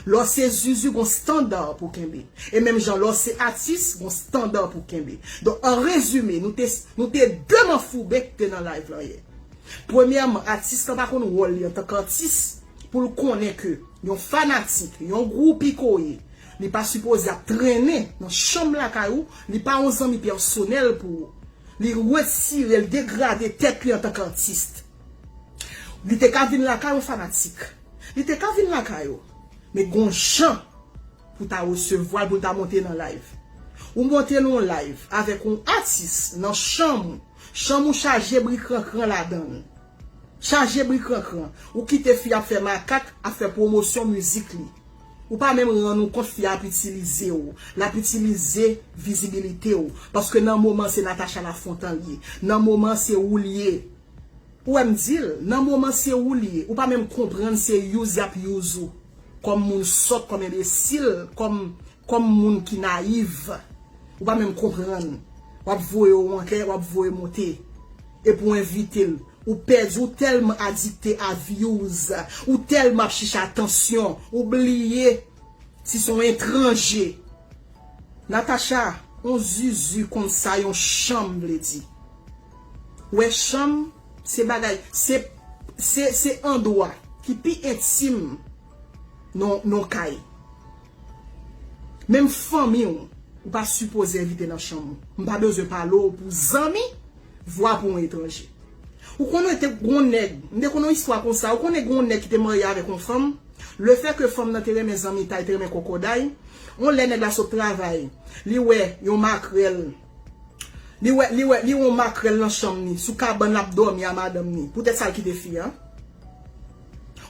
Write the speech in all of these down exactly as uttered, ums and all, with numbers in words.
Lè w se zuzu, gon standard pou kenbe. E menm jan, lè w se atis, gon standard pou kenbe. Donk, an rezime, nou te, nou te de manfouben ki te nan live lan yè. Premyèman, atis lan pa konn wòl li antanke atis pou l konnen ke yon fanatik, yon gwoupi ke w ye, li pa sipoze ap trennen nan chanm lakay ou, li pa yon zanmi pèsonèl pou ou. Li retire, li degrade tèt li antanke atis. Li te ka vin lakay yon fanatik. Li te ka vin lakay ou. Men gon jan pou ta resevwa l, pou l ta monte nan live. Ou monte nan yon live avèk yon atis nan chanm ou. Chanm ou chaje bri krankran ladan l. Chaje bri krankran. Ou kite fi ap fè makak, ap fè pwomosyon mizik li. Ou pa menm rann ou kont fi a ap itilize w. L ap itilize vizibilite w. Paske nan moman se Natacha Lafontan l ye. Nan moman se ou l ye. Ou wè m di l, nan moman se ou l ye. Ou pa menm konprann se use y ap use ou. Kòm moun sòt, kòm enbesil, kòm, kòm moun ki nayiv. Ou pa menm konprann. W ap voye w anlè, w ap voye monte. Epi w envite l. Ou pèdi, ou tèlman adikte a views. Ou tèlman ap chèche atansyon. Ou bliye si se yon etranje. Natacha, yon zuzu konsa, yon chanm vle di. Ou wè chanm, se bagay, se, se, se andwa ki pi entim nan, nan kay. Menm fanmi w, ou pa sipoze envite nan chanm ou. M pa bezwen pale w pou zanmi, vwa pou yon etranje. Ou konnen te gon nèg, m te konnen yon istwa konsa, ou konnen gon nèg ki te marye avèk yon fanm, lefètke fanm nan te renmen zanmitay, te renmen kòkòday, yon lè nèg la sot travay, li wè yon makrèl, li wè, li wè, li wè yon makrèl nan chanm li, sou kabann l ap dòmi a madanm li, poutèt sa l kite fi a.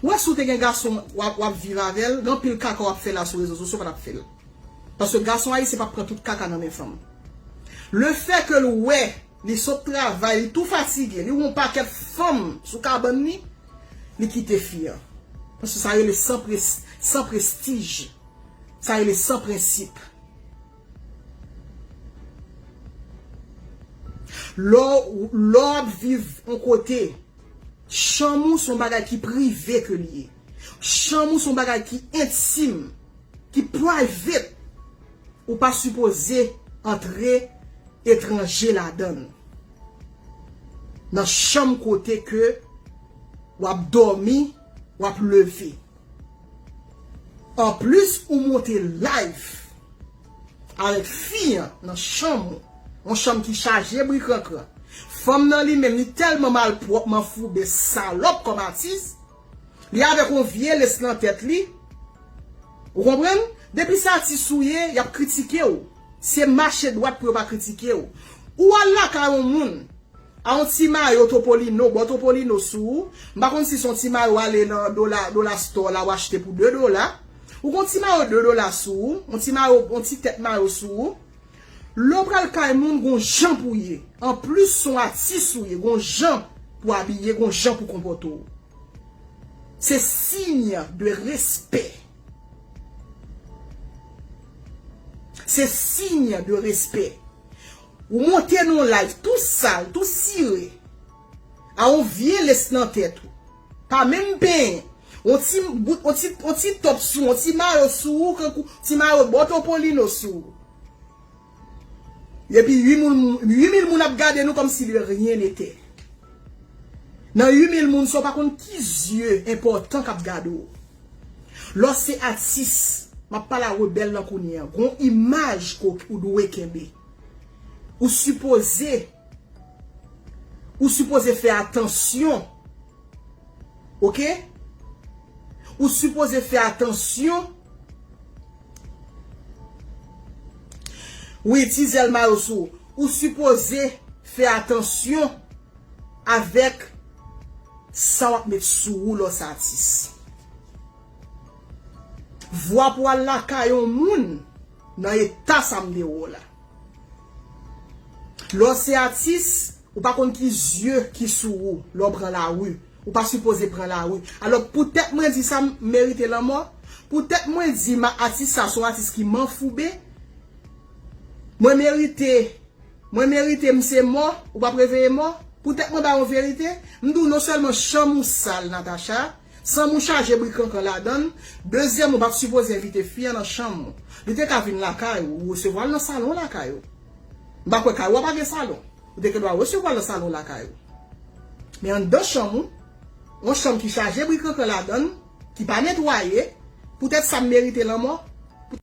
Ou wè si w te gen gason w ap, w ap viv avè l, gen anpil kaka w ap fè la sou rezo sosyo, w pa t ap fè l. Paske gason ayisyen p ap pran tout kaka nan men fanm. Lefètke l wè, li sot travay, li tou fatige, li wè yon pakèt fanm sou kabann li, li kite fi a. Paske sa rele san pres-, san prestij. Sa rele san prensip. Lè w, lè w ap viv yon kote, chanm ou se yon bagay ki prive ke li ye. Chanm ou se yon bagay ki entim, ki private. Ou pa sipoze antre etranje ladan l. Nan chanm kote ke w ap dòmi, w ap leve. Anplis, ou monte live avèk fi an nan chanm ou. Yon chanm ki chaje bri krankran. Fanm nan li menm, li tèlman malpwòp, manfouben, salòp kòm atis. Li avèk yon vye lès nan tèt li. Ou konprann? Depi se atis ou ye, y ap kritike w. Se mache dwat pou yo pa kritike w. Ou al lakay yon moun, a yon ti mayo Topolino, bò Topolino sou ou. M pa konn si se yon ti mayo w ale nan dola, dola store la, w achte pou de dola. Ou gon ti mayo de dola sou ou, yon ti mayo, yon ti tèt mayo sou ou. Lè w pral kay moun, gon jan pou w ye. Anplis, se yon atis ou ye, gon jan pou w abiye, gon jan pou w konpòte w. Se siy de respè. Se siy de respè. Ou monte nan yon live tou sal, tou sire. A yon vye lès nan tèt ou. Pa menm penyen. Yon ti bout, yon ti, yon ti top sou, yon ti mayo sou ou, kankou ti mayo bò Topolino sou ou. Epi uit mil moun, uit mil moun ap gade nou kòmsi de rien n'était. Nan uit mil moun sa, w pa konn ki zye enpòtan k ap gade w. Lè w se atis, m ap pale a rebèl lan kounye a. Gon imaj ke w dwe kenbe. Ou sipoze, ou sipoze fè atansyon. Oke? Ou sipoze fè atansyon. Wi, ti zèl mayo sou ou. Ou sipoze fè atansyon avèk sa w ap met sou ou lè w se atis. Vwa pou al lakay yon moun nan eta sa m te wè w la. Lè w se atis, ou pa konn ki zye ki sou ou lè w pran lari. Ou pa sipoze pran lari. Alò, poutèt mwen di sa, m merite lanmò. Poutèt mwen di ma atis sa se yon atis ki manfouben. Mwen merite, mwen merite m se mò, ou p ap reveye mò. Poutèt mwen ba yon verite, m di w non sèlman chanm ou sal, Natacha, Chanm ou chaje bri krankran ladan l. Dezyèm, ou p ap sipoze envite fi an nan chanm ou. Li te ka vin lakay ou, ou resevwa l nan salon lakay ou. M pa kwè kay ou a pa gen salon. Ou te gen dwa resevwa l nan salon lakay ou. Men anndan chanm ou, yon chanm ki chaje bri krankran ladan l, ki pa netwaye, poutèt sa m merite lanmò,